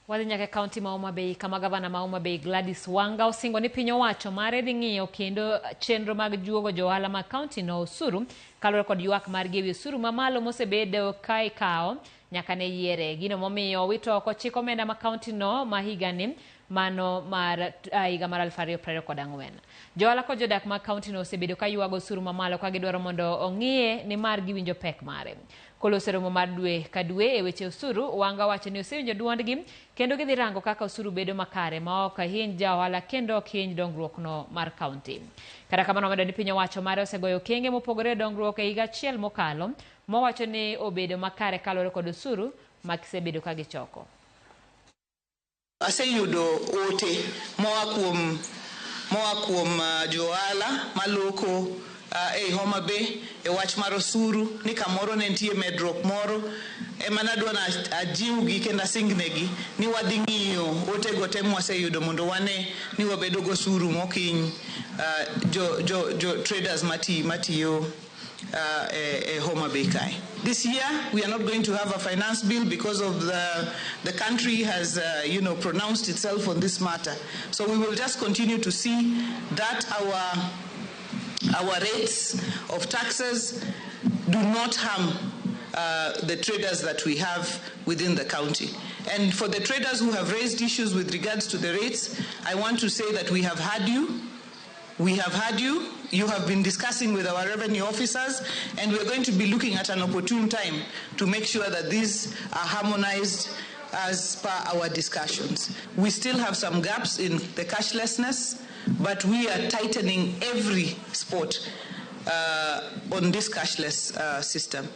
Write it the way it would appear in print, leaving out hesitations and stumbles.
Wadhi nyaka e kaunti ma Homa Bay, kama gavana ma Homa Bay Gladys Wanga osingo ni piny owacho mare dhi ng'iyo kendo chenro mag juogo johala mag kaunti no osuru kaluwore kod ywak margi ewi osuru mamalo mosebedo ka ikawo nyaka ne yiere. Gino momiyo owito oko chik omenda ma kaunti no ma higani mano mar higa mar 2024. Johala kod jodak mag kaunti no osebedo ka ywago osuru mamalo ka gidwaro mondo ong'iye nimar giwinjo pek mare. Koloso romo mar dwe ka dwe e weche osuru, Wanga wacho ni osewinjo duondgi kendo gidhi rango kaka osuru bedo makare ma ok hiny ja ohala kendo ok hiny dongruok no mar kaunti. Kata kamano, omedo ni piny owacho mare osegoyo okenge mopogore e dongruok e higa achiel mokalo, mowacho ni obedo makare kaluwore kod osuru ma gisebedo ka gichoko. Aseyudo ote moa kuom johala maloko ei Homa Bay e wach mar osuru ni kamoro ne nitie medruok moro. Ema nadwa na ajiwgi kendo asingnegi ni wadhi ng'iyo otego te mwaseyudo mondo wane ni wabedo gosuru mokiny jo traders matiyo e Homa Bay kae. This year we are not going to have a finance bill because of the country has pronounced itself on this matter. So we will just continue to see that our rates of taxes do not harm the traders that we have within the county. And for the traders who have raised issues with regards to the rates, I want to say that we have heard you. We have heard you. You have been discussing with our revenue officers, and we're going to be looking at an opportune time to make sure that these are harmonized as per our discussions. We still have some gaps in the cashlessness, but we are tightening every spot on this cashless system.